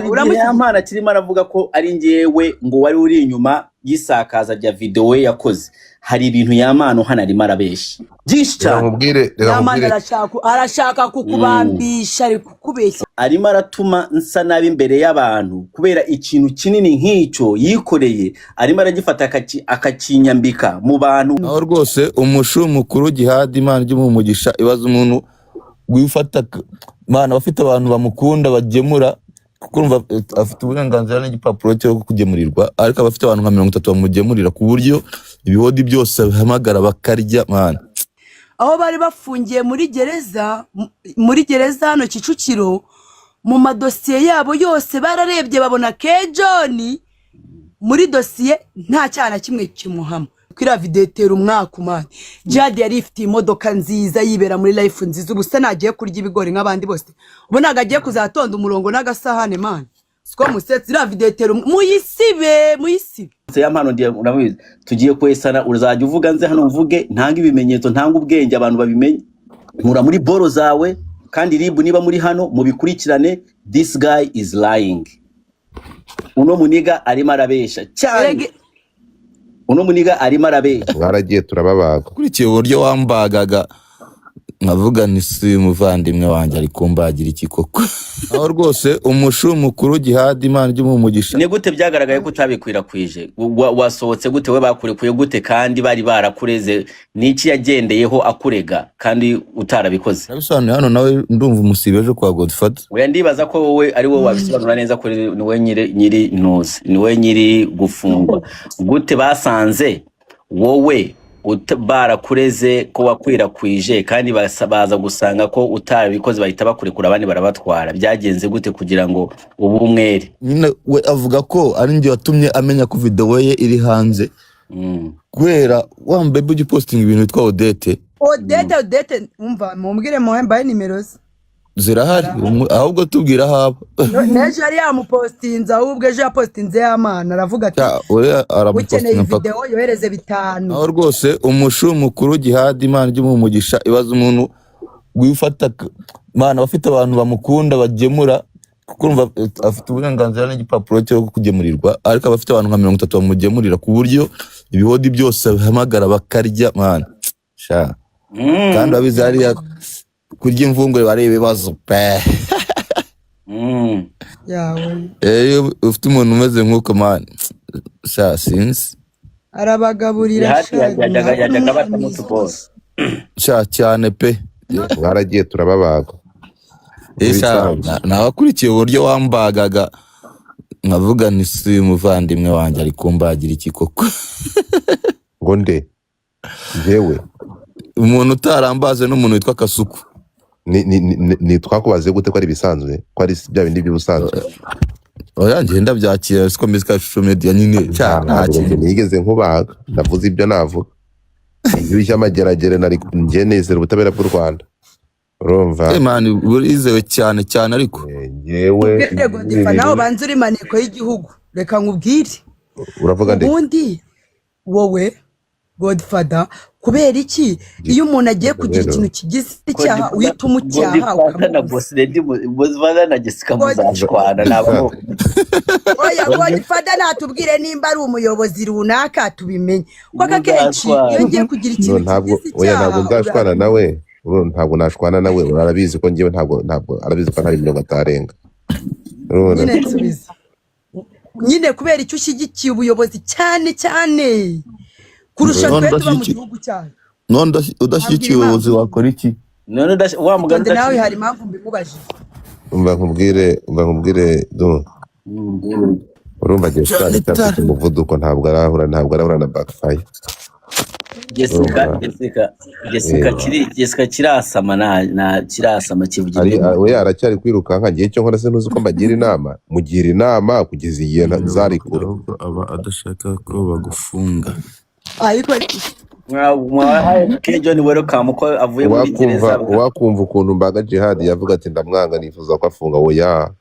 Igihe Uramushyigikiye? Yampano kirimo aravuga ko ari njyewe ngo wari uri inyuma y'isakaza rya video we yakoze, hari ibintu Yampano hano arimo arabesha byinshi Reka cyane. nkubwire, reka Yamana nkubwire. arashaka kukubambisha, ari kukubeshya. Arimo aratuma nsa nabi imbere y'abantu kubera ikintu kinini nk'icyo yikoreye, arimo aragifata akakinyambika mu bantu. Aho rwose umushu mukuru Jihad, Imana ijye umuha umugisha. Ibaza umuntu wifata Mana, abafite abantu bamukunda bagemura, kuko urumva afite uburenganzira n'igipapuro cyo kugemurirwa, ariko abafite abantu nka 30 bamugemurira, ku buryo ibihodi byose bihamagara bakarya, Mana. Aho bari bafungiye muri gereza, muri gereza hano Kicukiro, mu madosiye yabo yose bararebye babona ke John muri dosiye nta cyaha na kimwe kimuhama. Kuri video itera umwaka umani Jihad yari ifitiye imodoka nziza, yibera muri life nziza. Ubu se nagiye kurya ibigori nk'abandi bose? Ubu ntabwo agiye kuzatonda umurongo n'agasahane, man? Siko musetse. Iriya video itera muyisibe, muyisibe. Yampano ndiye, urabizi tugiye kwesana, uzajya uvuga nze hano mvuge, ntanga ibimenyetso, ntanga ubwenge, abantu babimenye. Nkura muri boro zawe kandi RIB, niba muri hano mubikurikirane. This guy is lying. Uno muniga arimo arabesha cyane. Uno muniga arimo arabesha. Mwaragiye turababaga. Ukurikiye uburyo wambagaga, nkavuga nti: "Si umuvandimwe wanjye ari kumbagira iki koko?" Aho rwose umushu mukuru Jihad, Imana ijye umuha umugisha. Ni gute byagaragaye ko utabikwirakwije? Wasohotse gute? We bakurekuye gute kandi bari barakureze? Ni iki yagendeyeho akurega kandi utarabikoze? Nabisobanuye hano nawe, ndumva umusibe ejo kwa Godfather. Oya, ndibaza ko wowe ari wowe wabisobanura neza, ko niwe nyiri ntuzi, niwe nyiri gufungwa. Gute basanze wowe barakureze ko wakwirakwije kandi baza gusanga ko utarabikoze, bahita bakurekura, abandi barabatwara? Byagenze gute kugira ngo ube umwere? Nyine we avuga ko ari njye watumye amenya ko video ye iri hanze, kubera wa mbebe ujya upostinga ibintu witwa Odete. Odete, Odete, umva mumbwire, muhe mbahe nimero ze. Zirahari. Ahubwo tubwira aho aba. N'ejo yari yamupostinze, ahubwo ejo yapostinze y'amana, aravuga ati: Ya, uriya "Ukeneye aramupostinga mpaka video yohereze 5." Aho rwose umushu mukuru Jihad, Imana ijye umuha umugisha. Ibaza umuntu wifata Mana, abafite abantu bamukunda bagemura, kuko urumva afite uburenganzira n'igipapuro cyo kugemurirwa, ariko abafite abantu nka 30 bamugemurira, ku buryo ibihodi byose bihamagara bakarya, Mana sha. Kandi urabizi hariya kurya imvungure bari ibibazo pe. Yawe. Iyo ufite umuntu umeze nk'uko, man, sha, sinzi. Arabagaburira. Jihad Sha. yajyaga batamo utuboro. Sha, cyane pe. Mwaragiye turababaga. Sha, Ibisanzwe. Nawakurikiye uburyo wambagaga, nkavuga nti: "Si umuvandimwe wanjye ari kumbagira iki koko?" Ngo nde? Njyewe? Umuntu utarambaze n'umuntu witwa Kasuku. Ni twakubaze gute ko ari ibisanzwe, ko ari bya bindi by'ubusanzwe? Oya, ngenda byakira, siko mbizi ka social media nyine cya nta Ntabwo njye kintu. nigeze nkubaga, ndavuze ibyo navuga. Igihugu cy'amageragere nari njye, nizera ubutabera bw'u Rwanda, urumva? Eh man, burizewe cyane cyane ariko. Njyewe Ubwire Godifa, nawe banza uri maneko y'igihugu, reka nkubwire. Uravuga nde? Ubundi wowe Godfather, kubera iki iyo umuntu agiye kugira Rero. ikintu kigize icyaha uhita umucyaha, Godfather na ukamubuza? Boss Lady, Godfather na Jessica, muzashwana ntabwo. Oya, Godfather natubwire nimba ari umuyobozi runaka tubimenye, kuko akenshi Muzashwana. iyo ngiye kugira No, ikintu ntabwo kigize oya, icyaha ntabwo nzashwana nawe. Ntabwo nashwana nawe, arabizi ko njyewe ntabwo arabizi ko ntari mirongo atarenga, urabona? Nyine nsubiza nyine, kubera icyo ushyigikiye ubuyobozi cyane cyane kurusha None twe tuba mu gihugu cyacu? None udashyigikiye Ambwira. ubuyobozi wakora iki? None wa mugani Itonde nawe, udashyigikiye hari impamvu mbimubajije. Umva nkubwire, umva nkubwire du. Urumva Jessica aracyafite umuvuduko, ntabwo arahura na backfire. Jessica. Urumva? Jessica kiri Jessica kirasama na kirasama kivugira Ari indimi. we aracyari kwirukanka. Ngiye icyo nkora se, ntuzi ko mbagira inama? Mugira inama kugeza igihe nzarikura. Ahubwo aba adashaka ko bagufunga. Ariko Mwahaye K John welcome ko avuye muri gereza. Uwakumva ukuntu mbaga Jihad, yavuga ati: "Ndamwanga, nifuza ko afunga." Oya,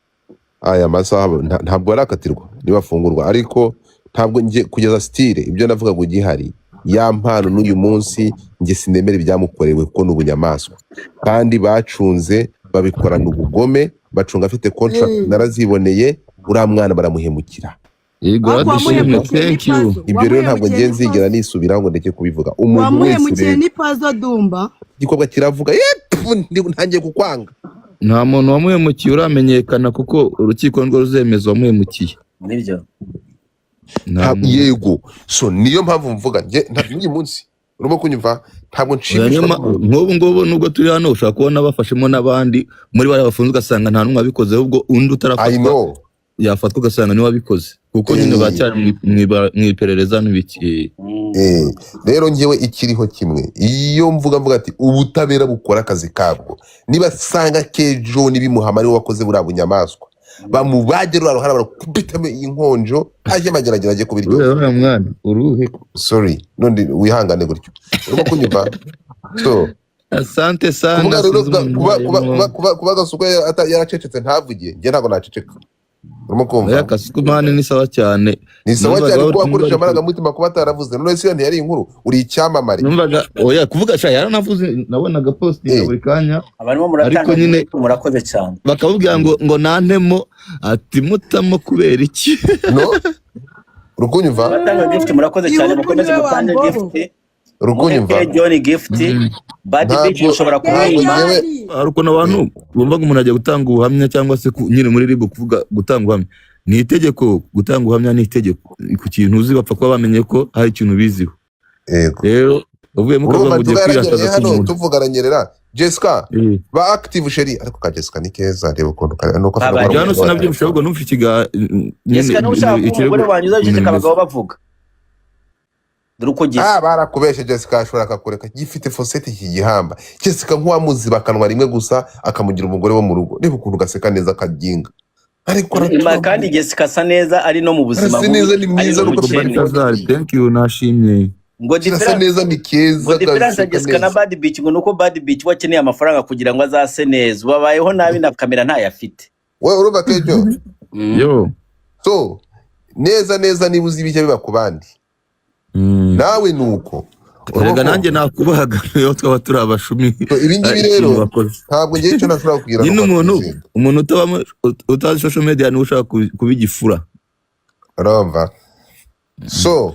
aya masaha ntabwo arakatirwa, niba afungurwa, ariko ntabwo njye kugeza style ibyo navugaga ugihari ya mpano n'uyu munsi njye sinemera ibyamukorewe, kuko ni ubunyamaswa kandi bacunze, babikorana ubugome, bacunga afite contract. Naraziboneye. Uriya mwana baramuhemukira. Yego. Ariko Radishimwe, wamuhemukiye ni thank you. Pazo. Ibyo rero ntabwo Wamuhemukiye ngiye ni nzigera Pazo. nisubiraho ngo ndeke kubivuga. Umuntu wese Wamuhemukiye rero ni Pazo, Dumba. Igikobwa kiravuga yepfu, ntangiye kukwanga. Nta muntu wamuhemukiye uramenyekana, kuko urukiko nirwo ruzemeza uwamuhemukiye. Nibyo. Nta muntu. Yego, so niyo mpamvu mvuga njye n'uyu munsi urimo kunyumva, ntabwo Oya, niyo nshimishwa n'umuntu. Nk'ubu ngubu nubwo turi hano, ushobora kubona bafashemo n'abandi muri bariya bafunze, ugasanga nta n'umwe wabikoze, ahubwo undi I utarafatwa know. yafatwa ugasanga niwe wabikoze, kuko nyine baracyari mu iperereza n'ibiki. Rero njyewe ikiriho kimwe, iyo mvuga ati ubutabera bukora akazi kabwo, nibasanga Kejo nibimuhama ariwe wakoze buriya bunyamaswa, bamubage ruriya ruhara, barakubitamo inkonjo ajye mageragere ajye kubiryoza. Uriya mwana uruhe? Sorry, none wihangane gutyo, urimo kunyumva? So Asante sana. Kuvuga rero Sinzi umuntu kuba kuba warimo. kuba Gasuku yaracecetse ntavuge, njye ntabwo naceceka, urimo kumva? Oya, Kasuku man ni sawa cyane. Ni sawa Numvaga cyane kuba bari akoresha amarangamutima kuba ataravuze. None se iyo ntiyari inkuru? Uri icyamamare. Numvaga, oya, kuvuga sha yaranavuze, nabonaga postinga buri kanya. Abarimo muratanga Ariko nyine murakoze cyane. Bakamubwira ngo nantemo, ati mutamo kubera iki? No, uri kunyumva? Abatanga gift murakoze cyane. Ihugu Mukomeze niwe mutange wambobo. gift. Uri Muhe kunyumva? John gift. Bad bitch Ntabwo ushobora ntabwo kumwima. njyewe Hari ukuntu abantu bumva ngo umuntu agiye gutanga ubuhamya cyangwa se nyine muri RIB kuvuga, gutanga ubuhamya ni itegeko, gutanga ubuhamya ni itegeko ku kintu uzi, bapfa kuba bamenye ko hari ikintu ubiziho. Yego. Rero uvuyemo ukavuga Urumva ngo ugiye tuba kwirakaza yaragereye ku hano muntu. tuvuga aranyerera. Jessica, ba active chérie. Ariko ka Jessica ni keza, reba ukuntu kare nuko afite Baba, gukora Njye hano umugore wa sinabyumvishe, ahubwo numva nyine Jessica, niba ushaka kuba ikirego umugore wanjye uzabiceceka ibintu bimeze. Abagabo bavuga, dore uko gisa. Ah, barakubeshe. Jessica ashobora akakureka gifite fosete iki gihamba. Jessica nk'uwamuziba akanwa rimwe gusa akamugira umugore wo mu rugo. Reba ukuntu gaseka neza kaginga, ariko Kandi Jessica asa neza, ari no mu buzima arasa bubi, neza, ni ari mwiza no nuko mu bukene. Baltazar, thank you, nashimye. Ngo kirasa difference neza, ni keza. Ngo difference ya Gaseka Jessica na neza. Bad Bitch ngo nuko Bad Bitch we akeneye amafaranga kugira ngo azase neza, ubu abayeho nabi na kamera ntayo afite. We urumva kejo? Yo. So neza neza, niba uzi ibijya biba ku bandi, nawe ni uko. Urumva Erega ko nanjye nakubahaga iyo twaba turi abashumi. So, ibi ngibi Ikintu rero bakoze ntabwo ngewe icyo nashobora kubwira nyine ngo umuntu bakwizinga. Umuntu utabamo utazi social media niwe ushaka kuba igifura. Urumva? So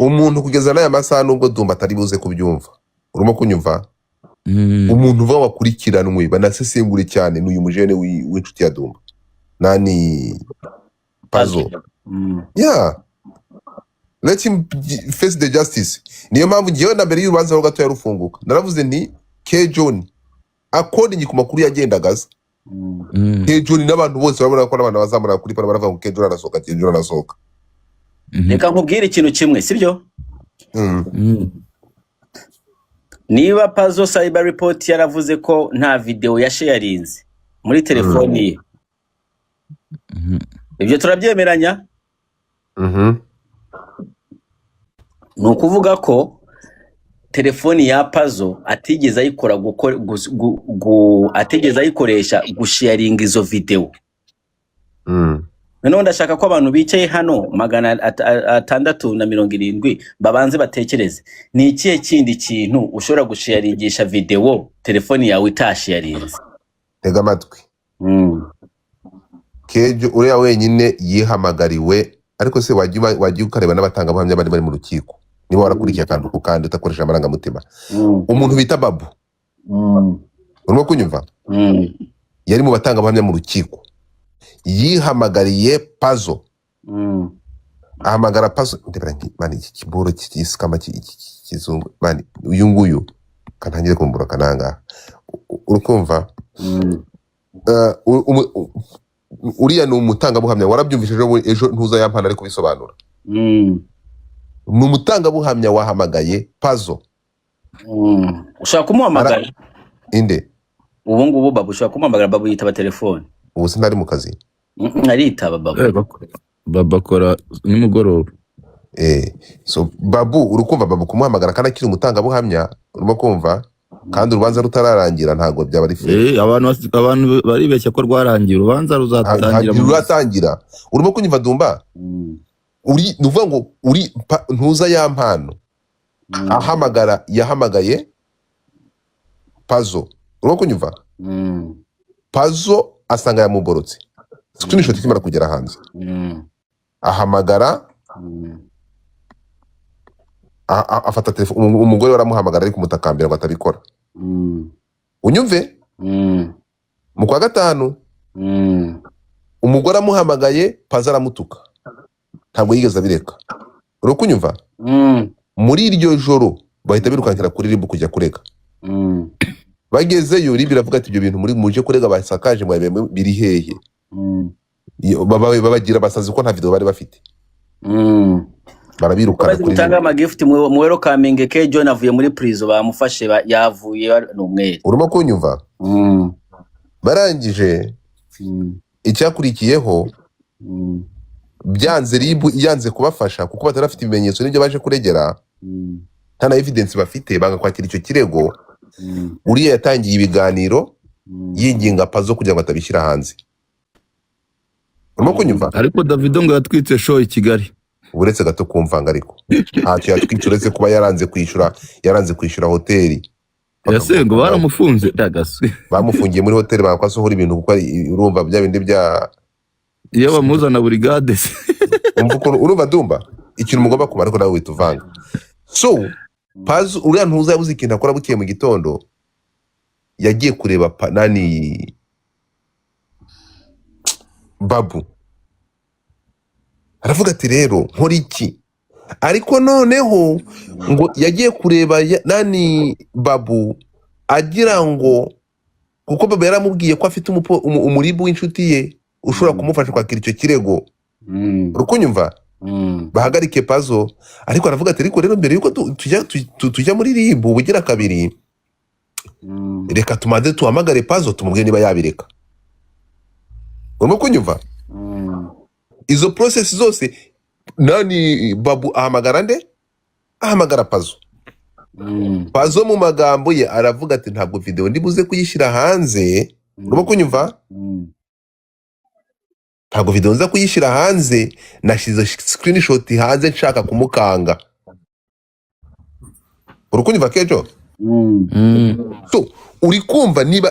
umuntu kugeza n'aya masaha, nubwo Dumba atari buze kubyumva, urimo kunyumva? Umuntu uva wakurikiranwe banasesengure cyane ni uyu mujene w'inshuti ya Dumba nani, Pazo. Yeah, let him face the justice. Niyo mpamvu ngewe na mbere y'urubanza ho gato yarufunguka naravuze nti K John, according ku makuru yagendaga aza, K John n'abantu bose barabona ko n'abantu bazamura kuri pano baravuga ngo K John arasohoka, K John arasohoka. Reka nkubwire ikintu kimwe, sibyo? Niba Pazo cyber report yaravuze ko nta video ya sharinze muri telefoni ye, ibyo turabyemeranya? Mhm. Ni ukuvuga ko telefoni ya Pazo atigeze ayikora atigeze ayikoresha gusharinga izo video. Noneho ndashaka ko abantu bicaye hano 670 babanze batekereze: ni ikihe kindi kintu ushobora gusharingisha video telefoni yawe itasharinze? Tega amatwi. Kejo uriya wenyine yihamagariwe, ariko se wajya ukareba n'abatangabuhamya bari mu rukiko, niba warakurikiye akantu ku kandi udakoresha amarangamutima, umuntu bita Babu, urimo kunyumva? Yari mu batangabuhamya mu rukiko, yihamagariye Pazo, ahamagara Pazo. Ndebera man, iki kiboro cy'isikama kizungu man, uyu nguyu kantangire kumbura kananga, uri kumva? Uriya ni umutangabuhamya, warabyumvise ejo ntuza yampana ari kubisobanura. Ni umutangabuhamya wahamagaye Pazo. Ushobora kumuhamagara. Inde? Ubu ngubu Babu ushobora kumuhamagara, Babu yitaba telefone. Ubu sinari mu kazi. Aritaba Babu. Babakora nimugoroba. So Babu, uri kumva, Babu kumuhamagara kandi akiri umutangabuhamya, urimo kumva, kandi urubanza rutararangira, ntabwo byaba ari fair. Abantu baribeshya ko rwarangiye, urubanza ruzatangira Ntabwo mu ruratangira, urimo kunyumva Dumba? Uri ni ukuvuga ngo uri ntuza ya mpano ahamagara, yahamagaye Pazo, urimo kunyumva? Pazo asanga yamuborotse. Screenshot ikimara kugera hanze, ahamagara, afata telefone, umugore we aramuhamagara ari kumutakambira ngo atabikora. Unyumve, mu kwa gatanu umugore amuhamagaye, Pazo aramutuka, ntabwo yigeze abireka. Uri kunyumva? Muri iryo joro bahita birukankira kuri RIB kujya kurega. Bagezeyo, RIB iravuga ati: "Ibyo bintu muri muje kurega basakaje mwabe biri hehe?" Babagira abasazi ko nta video bari bafite. Barabirukana Bazi kuri gutanga RIB. Amagift mu welcoming K John avuye muri prison, bamufashe, yavuye ni umwere. Urimo kunyumva? Barangije, icyakurikiyeho, byanze, RIB yanze kubafasha kuko batari bafite ibimenyetso n'ibyo baje kuregera, nta na evidence bafite, banga kwakira icyo kirego. Uriya yatangiye ibiganiro yinginga Pazo kugira ngo atabishyira hanze. Urimo kunyumva? Ariko Davido ngo yatwitse show i Kigali. Uretse gato kumvanga, ariko ntacyo yatwitse uretse kuba yaranze kwishyura hoteli. Ese ngo baramufunze ndagasi? Bamufungiye muri hoteli, banga ko asohora ibintu kuko urumva bya bindi bya Iyo bamuzana burigade se? Umva ukuntu, urumva ndumva ikintu mugomba kumara, ariko nawe wita uvanga. So Pazo uriya ntuza yabuze ikintu akora. Bukeye mu gitondo yagiye kureba nani, Babu, aravuga ati: "Rero nkora iki?" Ariko noneho ngo yagiye kureba nani, Babu, agira ngo kuko Babu yaramubwiye ko afite umuribu w'inshuti ye ushobora kumufasha kwakira icyo kirego. Uri kunyumva? Bahagarike Pazo. Ariko aravuga ati: "Ariko rero mbere yuko tujya muri RIB ubugira kabiri, reka tumaze tuhamagare Pazo tumubwire niba yabireka." Urimo kunyumva? Izo process zose, nani, Babu ahamagara nde? Ahamagara Pazo. Pazo mu magambo ye aravuga ati: "Ntabwo video ndibuze kuyishyira hanze." Urimo kunyumva? "Ntabwo video nza kuyishyira hanze, nashyize screenshot hanze nshaka kumukanga." Uri kunyumva, Kejo? So uri kumva niba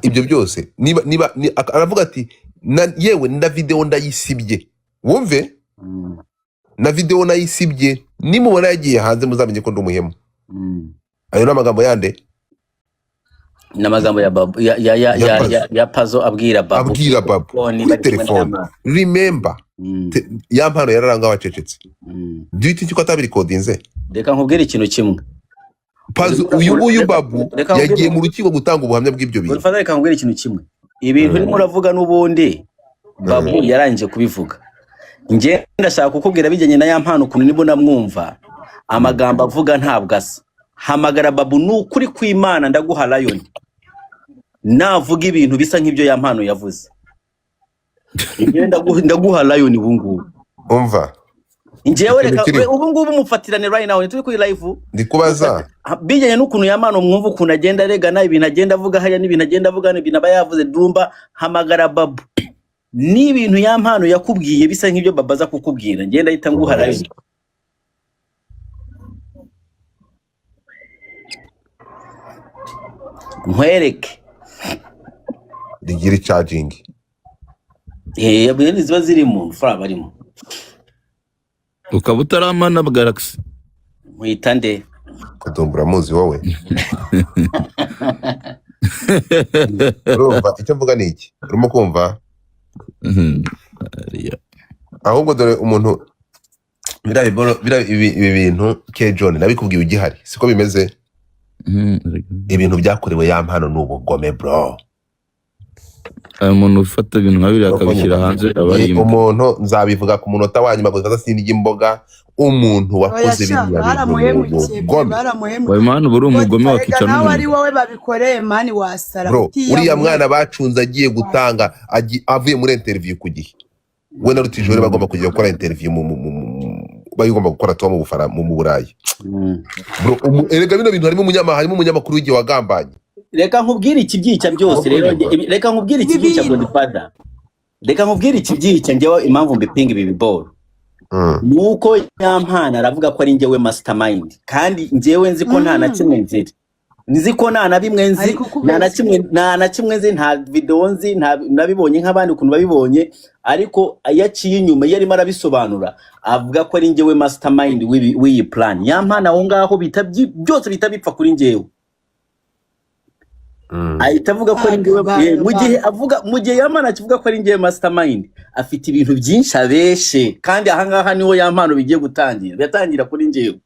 ibyo byose, niba aravuga ati yewe na video ndayisibye, wumve, na video nayisibye, nimubona yagiye hanze muzamenye ko ndi umuhemu. Ayo ni amagambo yande? N'amagambo ya Babu ya Ya ya Pazo. Ya Pazo abwira Babu. Abwira Babu Telefoni, kuri bari kumwe na telefone. Yampano. Remember, Yampano yararanga wacecetse. Do you think ko atabirecordinze? Reka nkubwire ikintu kimwe. Pazo uyu nguyu, Babu Reka nkubwire. yagiye mu rukiko gutanga ubuhamya bw'ibyo bintu. Godfather, reka nkubwire ikintu kimwe. Ibintu urimo uravuga n'ubundi Babu yarangije kubivuga. Njye ndashaka kukubwira bijyanye na Yampano, ukuntu nibwo namwumva, amagambo avuga ntabwo asa. Hamagara Babu, ni ukuri kw'Imana, ndaguha lion, navuga ibintu bisa nk'ibyo Yampano yavuze. Njye ndaguha lion ubu ngubu. Umva. Njyewe Ikintu reka kiriho. ubu ngubu mufatirane right now, turi kuri live. Ndi kubaza. Bijyanye n'ukuntu Yampano mwumva, ukuntu agenda aregana, ibintu agenda avuga hariya n'ibintu agenda avuga hano, ibintu aba yavuze. Dumba, hamagara Babu, n'ibintu Yampano yakubwiye bisa nk'ibyo Babu aza kukubwira, ngenda ahita nguha live. Nkwereke. Rigira charging. Eh, bene ziba zirimo amafaranga barimo. Ukaba utaramana Galaxy. Nkwita nde? Kadumbura uramuzi wowe. Urumva icyo mvuga ni iki? Urimo kumva? Ariya. Ahubwo dore umuntu biriya biriya ibi bintu, K John, nabikubwiye ugihari, siko bimeze? Ibintu byakorewe Yampano ni ubugome, bro. Aya muntu ufata ibintu nka biriya akabishyira hanze aba ari Ni imbwa. umuntu nzabivuga ku munota wa nyuma gusa, sindya imboga. Umuntu Oya wakoze sha, biriya bintu ni baramuhemukiye pe. ubugome. Baramuhemukiye. Wawe mani, uba uri umugome, Godfa, wakica rega nawe ari n'umuntu. wowe babikoreye mani, wasara Bro, uriya utiyahuye. mwana bacunze agiye gutanga, avuye muri interview ku gihe, we na Rutijore bagomba kujya gukora interview bagomba gukora tuba mu Bufara mu Burayi. Bro, erega bino bintu harimo harimo umunyamakuru w'igihe wagambanye. Reka nkubwire ikibyica byose rero. Reka nkubwire Ibi ikibyica. bintu. Godfather, reka nkubwire ikibyica. Njyewe impamvu mbipinga ibi biboro nuko Yampano aravuga ko ari njyewe mastermind, kandi njyewe nzi ko nta na kimwe nzira. Nzi ko nta na bimwe nzi, Ari nta na kukubeshya. kimwe, nta na kimwe nzi, nta video nzi, nta nabibonye nk'abandi ukuntu babibonye. Ariko iyo aciye inyuma, iyo arimo arabisobanura, avuga ko ari njyewe mastermind w'iyi plan. Yampano aho ngaho bita byose bita bipfa kuri njyewe. Ahita avuga ko ari njyewe. Mu gihe avuga, mu gihe Yampano akivuga ko ari njyewe mastermind, afite ibintu byinshi abeshe, kandi ahangaha niho Yampano bigiye gutangira, biratangira kuri njyewe.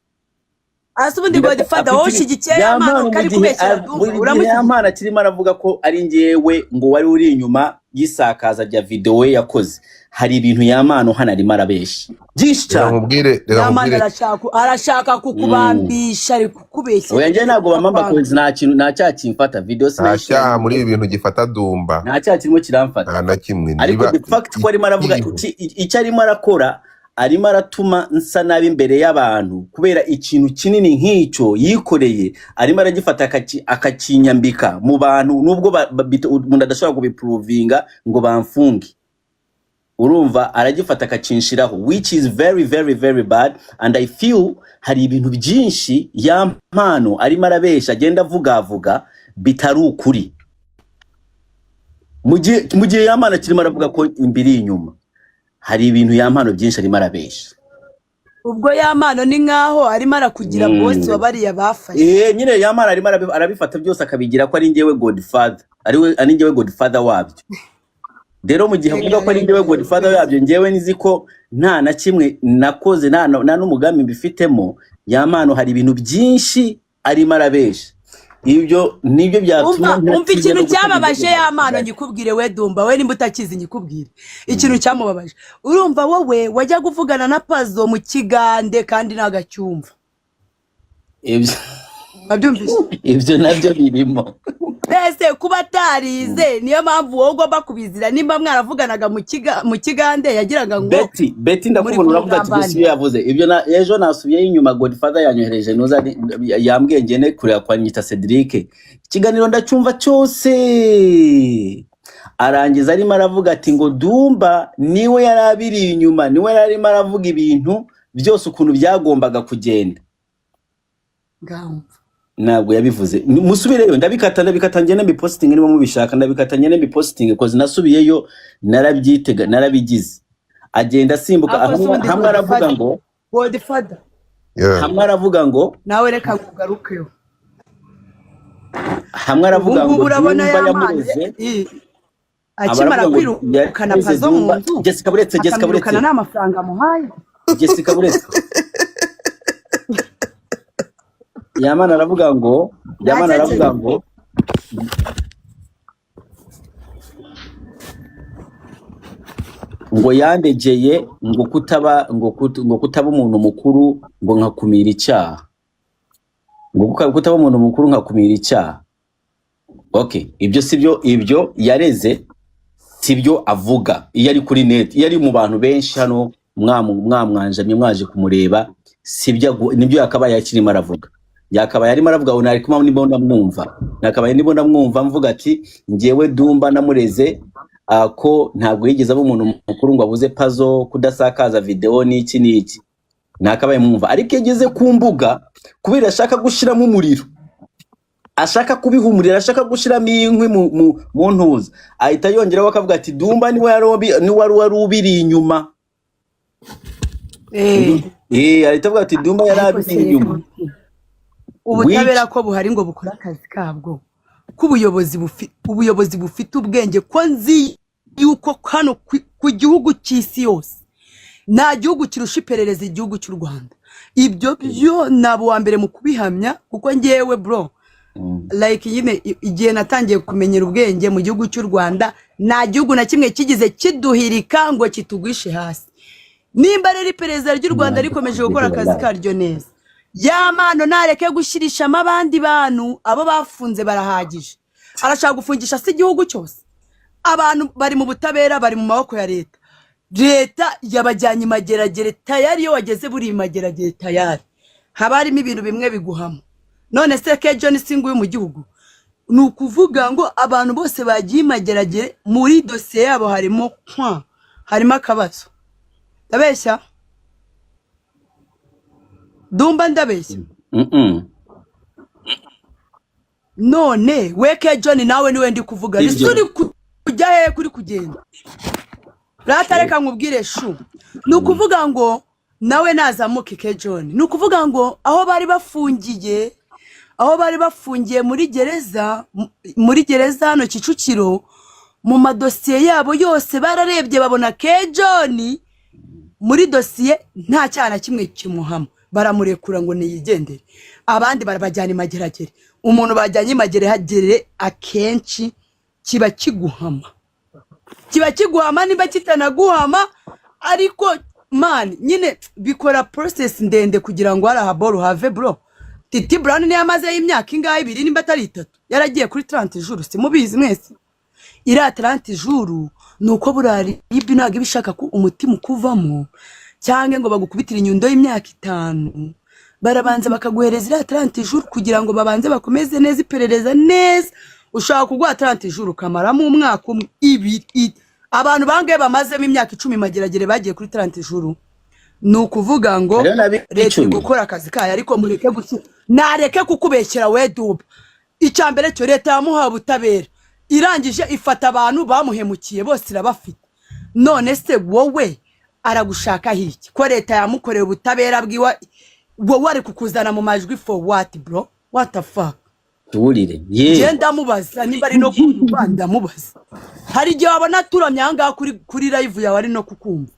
Ase ubundi Godfather, wowe ushyigikiye Yampano Yampano mu kari gihe kubeshyera Dumba? buri gihe Uramushyigikiye? Yampano akirimo aravuga ko ari njyewe ngo wari uri inyuma y'isakaza rya video we yakoze, hari ibintu Yampano hano arimo arabesha byinshi Reka cyane. nkubwire, reka Yampano nkubwire. arashaka kukubambisha, ari kukubeshya. Oya, njye ntabwo bamamba. Akwanga. Ko nta kintu, nta cyaha kimfata. Video Nta sinayishyira. cyaha muri ibi bintu gifata Dumba. Nta cyaha kirimo kiramfata. Nta na kimwe. Ariko Niba the fact ko arimo aravuga ikiriho icyo arimo arakora, arimo aratuma nsa nabi imbere y'abantu kubera ikintu kinini nk'icyo yikoreye, arimo aragifata akakinyambika mu bantu, nubwo umuntu adashobora kubiprovinga ngo bamfunge. Urumva, aragifata akakinshiraho, which is very very very bad, and I feel hari ibintu byinshi Yampano arimo arabesha, agenda avugavuga bitari ukuri. Mu gihe Yampano akirimo aravuga ko imbiri inyuma, hari ibintu Yampano byinshi arimo arabesha. Ubwo Yampano ni nkaho arimo arakugira boss wa bariya bafashe. Eh, nyine Yampano arimo arabifata byose akabigira ko ari njyewe godfather, ari ari njyewe godfather wabyo. Rero mu gihe avuga ko ari njyewe godfather wabyo, njyewe nzi ko nta na kimwe nakoze, nta n'umugambi mbifitemo. Yampano hari ibintu byinshi arimo arabesha, ibyo nibyo byatuma Umva, umva. ntatinya Ikintu no gutanga cyababaje ibirego. Yampano, nyikubwire we Dumba we, nimba utakizi nyikubwire ikintu cyamubabaje. Urumva, wowe wajya kuvugana na Pazo mu Kigande kandi ntagacyumva. Ibyo Wabyumvise? Ibyo nabyo birimo. Mbese kuba atarize niyo mpamvu wowe ugomba kubizira? Nimba mwaravuganaga mu Kigande, yagiraga ngo Betty, Betty, muri ndakubona uravuga ati gusa kumugambanira. Iyo yavuze ibyo na ejo nasubiyeyo inyuma, Godfather yanyohereje nuza yambwiye ngende kureba kwa Nyita Cedric, ikiganiro ndacyumva cyose. Arangiza arimo aravuga ati ngo Dumba niwe yari abiri inyuma, niwe yari arimo aravuga ibintu byose ukuntu byagombaga kugenda. Ngamva. Ntabwo yabivuze. Musubireyo, ndabikata, ndabikata ngende mbipositinge niba mubishaka, ndabikata ngende mbipositinge, koze nasubiyeyo narabyitega, narabigize, agenda asimbuka. Ako se Hamwe ubundi hamwe aravuga Godfather, ngo Godfather, Yeah. hamwe aravuga ngo nawe reka nkugarukeho. Hamwe Ubu aravuga ngubu ngo urabona Dumba Yampano yamureze, aba akimara aravuga ngo kwirukana yareze Pazo mu Dumba. nzu, Jessica buretse, Jessica buretse. akamwirukana nta mafaranga amuhaye. Jessica buretse. Yamana aravuga ngo, Yamana Nacecetse. aravuga ngo yandegeye ngo kutaba ngo kutaba umuntu mukuru ngo nkakumira icyaha, ngo kutaba umuntu mukuru nkakumira icyaha. Okay, ibyo sibyo, ibyo yareze sibyo avuga iyo ari kuri net, iyo ari mu bantu benshi hano mwamwanjamye mwaje kumureba, sibyo nibyo yakabaye akirimo aravuga. Yakabaye arimo aravuga ngo nari kumwe nibo ndamwumva, nakabaye nibo ndamwumva mvuga ati njyewe Dumba namureze ko ntabwo yigeze aba umuntu mukuru ngo abuze Pazo kudasakaza video n'iki n'iki, nakabaye mwumva. Ariko iyo ageze ku mbuga, kubera ashaka gushiramo umuriro, ashaka kubihumurira, ashaka gushiramo inkwi mu ntuza, ahita yongeraho akavuga ati Dumba niwe wari ubiri inyuma. Eh, Eh, ahita avuga ati Dumba yari ariko abiri se reka inyuma. nkubwire. Ubutabera ko buhari ngo bukore akazi kabwo, ko ubuyobozi bufite ubwenge, ko nzi yuko hano ku gihugu cy'isi yose nta gihugu kirusha iperereza igihugu cy'u Rwanda. Ibyo byo naba uwa mbere mu kubihamya, kuko ngewe bro, like nyine igihe natangiye kumenyera ubwenge mu gihugu cy'u Rwanda, nta gihugu na kimwe kigize kiduhirika ngo kitugwishe hasi. Nimba rero iperereza ry'u Rwanda rikomeje gukora akazi karyo neza, Yampano nareke gushyirishamo abandi bantu. Abo bafunze barahagije, arashaka gufungisha se igihugu cyose? Abantu bari mu butabera, bari mu maboko ya leta, leta yabajyanye imageragere tayari. Iyo wageze buri imageragere tayari haba harimo ibintu bimwe biguhama. None se ke John Singuyu mu gihugu, ni ukuvuga ngo abantu bose bagiye imageragere muri dosiye yabo harimo kwa harimo akabazo. Ndabeshya Dumba? Ndabeshya? Mm-mm. None weke John, nawe niwe ndi kuvuga. Ibyo. Ese uri kujya hehe kuri kugenda? Rata, reka nkubwire shu. Ni ukuvuga ngo nawe nazamuke ke John. Ni ukuvuga ngo aho bari bafungiye muri gereza hano Kicukiro, mu madosiye yabo yose bararebye babona ke John muri dosiye nta cyaha na kimwe kimuhama, baramurekura ngo niyigendere. Abandi barabajyana imageragere. Umuntu bajyanye imageragere akenshi kiba kiguhama, niba kitanaguhama ariko man nyine bikora process ndende kugira ngo hari ahaboro have. Bro, Titi Brown niyo amazeyo imyaka ingahe? 2 nimba atari 3. Yaragiye kuri 30 jours, simubizi mwese? Iriya 30 jours ni uko buriya RIB ntabwo iba ishaka ko umutima ukuvamo cyangwa ngo bagukubitire inyundo y'imyaka 5. Barabanza bakaguhereza iriya 30 jours kugira ngo babanze bakomeze neza iperereza neza. Ushobora kuguha 30 jours ukamaramo umwaka umwe, 2. Abantu bangahe bamazemo imyaka 10 mageragere bagiye kuri 30 jours? Ni ukuvuga ngo Hariho leta iri n'ab'icumi. gukora akazi kayo, ariko mureke gushyira, nareke kukubeshyera we duba. Icya mbere cyo, leta yamuhaye ubutabera, irangije ifata abantu bamuhemukiye bose irabafite. None se wowe aragushakaho iki ko leta yamukoreye ubutabera bwiwa? Wowe ari kukuzana mu majwi for what, bro? What the fuck? Tuwurire Njye ye. ndamubaza niba ari no kunyumva. Ndamubaza. Hari igihe wabona turamye ahangaha kuri live yawe ari no kukumva.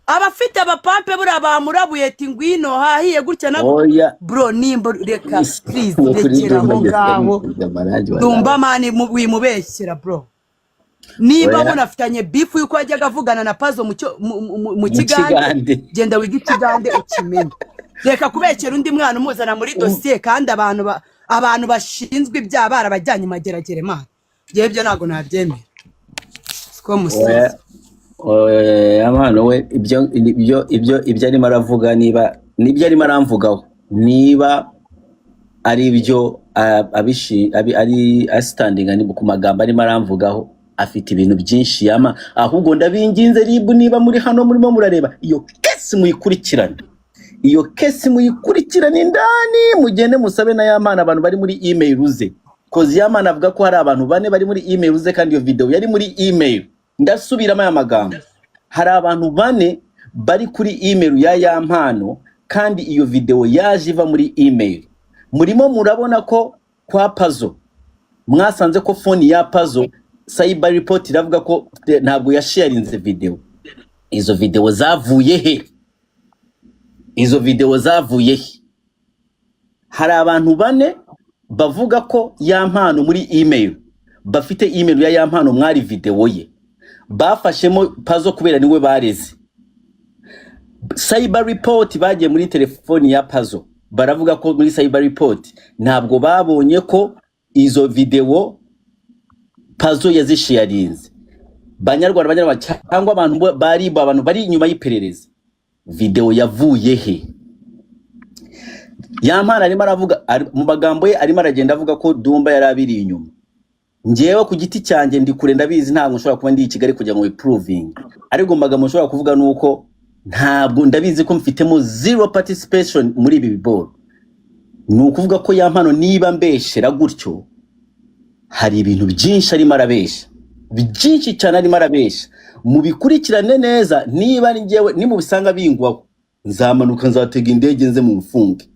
Abafite abapampe buriya bamurabuye ati ngwino hahiye gutya na Oya. Bro, nimba reka, please, Kuri rekera aho Dumba. ngaho. Dumba man, wimubeshyera bro. Niba Oya. munafitanye beef yuko yajyaga avugana na Pazo mu Mu Kigande, Kigande. genda wige Ikigande ukimenye. Reka kubekera undi mwana umuzana muri dosiye kandi abantu bashinzwe ibyaha barabajyanye mageragere. Man, ngewe ibyo ntabwo nabyemera, siko Oya. musaza. Oya, mwana we, ibyo arimo aravuga, niba nibyo arimo aramvugaho, niba ari ibyo ari asitandinga ku magambo arimo aramvugaho, afite ibintu byinshi yama. Ahubwo ndabinginze, RIB, niba muri hano murimo murareba iyo case, muyikurikirane. Iyo case muyikurikirane indani, mugende musabe na Yamana abantu bari muri email ze, 'cause Yamana avuga ko hari abantu bane bari muri email ze kandi iyo video yari muri email. Ndasubiramo aya magambo: hari abantu bane bari kuri email ya Yampano kandi iyo video yaje iva muri email. Murimo murabona ko kwa Pazo mwasanze ko phone ya Pazo, cyber report iravuga ko ntabwo yasharinze video. Izo video zavuye he? Izo video zavuye he? Hari abantu bane bavuga ko Yampano muri email, bafite email ya Yampano, mwari video ye. Bafashemo Pazo kubera niwe bareze. Cyber report, bagiye muri telefoni ya Pazo, baravuga ko muri cyber report ntabwo babonye ko izo video Pazo yazisharinze. Banyarwanda, banyarwanda, cyangwa abantu bari abantu bari inyuma y'iperereza, video yavuye he? Yampano arimo aravuga mu magambo ye arimo aragenda avuga ko Dumba yari abiri inyuma. Njyewe ku giti cyanjye ndi kure, ndabizi, ntabwo nshobora kuba ndi i Kigali kugira ngo wiprovinge, ariko mu magambo nshobora kuvuga ni uko ntabwo ndabizi ko mfitemo zero participation muri ibi biboro. Ni ukuvuga ko Yampano niba mbeshera gutyo, hari ibintu byinshi arimo arabesha, byinshi cyane arimo arabesha. Mubikurikirane neza. Niba ari njyewe, nimubisanga bingwaho, nzamanuka, nzatega indege nze mu mfunge.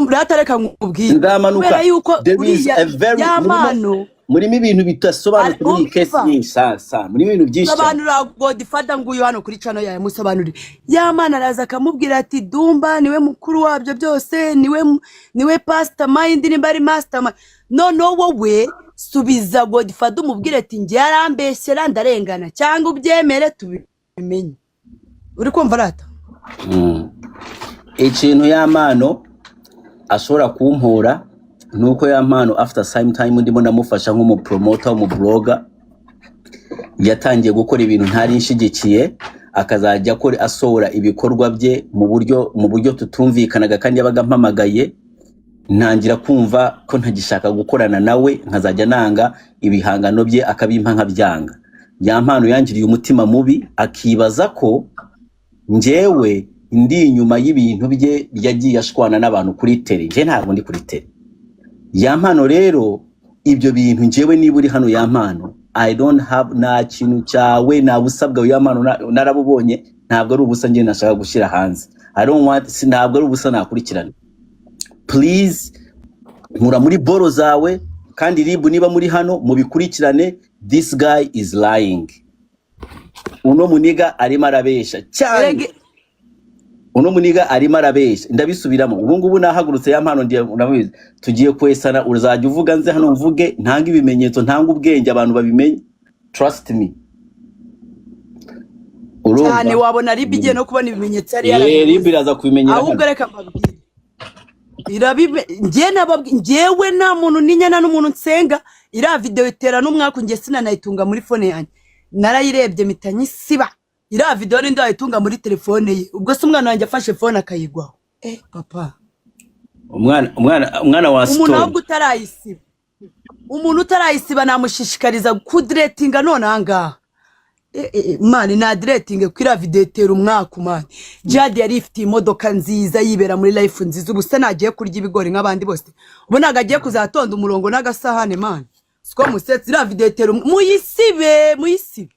Rata, reka nkubwire. Nzamanuka. Kubera yuko There is uriya a very murimo Yampano murimo ibintu bidasobanutse muri iyi case. Umva. Nyinshi sa murimo ibintu byinshi cyane. Sobanura Godfather, nguyu hano kuri channel yawe, musobanurire. Yamana araza akamubwira ati Dumba niwe mukuru wabyo byose, niwe pastor mind, nimba ari mastermind. Noneho wowe subiza Godfather, umubwire ati njye yarambeshyera, ndarengana, cyangwa ubyemere tubimenye. Uri kumva rata? Ikintu Yamano ashobora kumpora ni uko Yampano after same time ndimo ndamufasha nk'umupromoter, w'umubloga, yatangiye gukora ibintu ntari nshigikiye, akazajya akora, asohora ibikorwa bye mu buryo tutumvikanaga kandi yabaga ampamagaye. Ntangira kumva ko ntagishaka gukorana nawe, nkazajya nanga ibihangano bye, akabimpa nkabyanga. Yampano yangiriye umutima mubi, akibaza ko njyewe ndi inyuma y'ibintu bye yagiye ashwana n'abantu kuri terrain. Njye ntabwo ndi kuri terrain. Yampano rero, ibyo bintu njyewe, niba uri hano Yampano, I don't have, nta kintu cyawe, nta busa bwawe Yampano, narabubonye. Ntabwo ari ubusa njye nashaka gushyira hanze. I don't want, ntabwo ari ubusa nakurikirana. Please, nkura muri boro zawe. Kandi RIB, niba muri hano, mubikurikirane. This guy is lying. Uno muniga arimo arabesha cyane. Uno muniga arimo arabesha, ndabisubiramo. Ubu ngubu nahagurutse. Yampano, ndiye urabizi, tugiye kwesana. Uzajya uvuga, nze hano mvuge, ntanga ibimenyetso, ntanga ubwenge, abantu babimenye. Trust me. Urumva? Cyane, wabona RIB igiye no kubona ibimenyetso yari RIB yarabivuze. iraza kubimenyera Ahubwo hano. reka mbabwire, irabibe njye nababwi njyewe nta muntu n'inyana n'umuntu nsenga. Iriya video itera n'umwaka, njye sinanayitunga muri phone yanjye. Narayirebye mpita nyisiba. Iriya video ninde wayitunga muri telefone ye? Ubwo se umwana wanjye afashe phone akayigwaho? Eh papa! Umwana wa Umuntu story. ahubwo utarayisiba, umuntu utarayisiba namushishikariza kudeletinga none ahangaha. Man, nadeletinge kuri iriya video itera umwaku. Man, Jihad yari ifitiye imodoka nziza, yibera muri life nziza. Ubu se nagiye kurya ibigori nk'abandi bose? Ubu ntabwo agiye kuzatonda umurongo n'agasahane? Man, siko musetse. Iriya video itera muyisibe, muyisibe.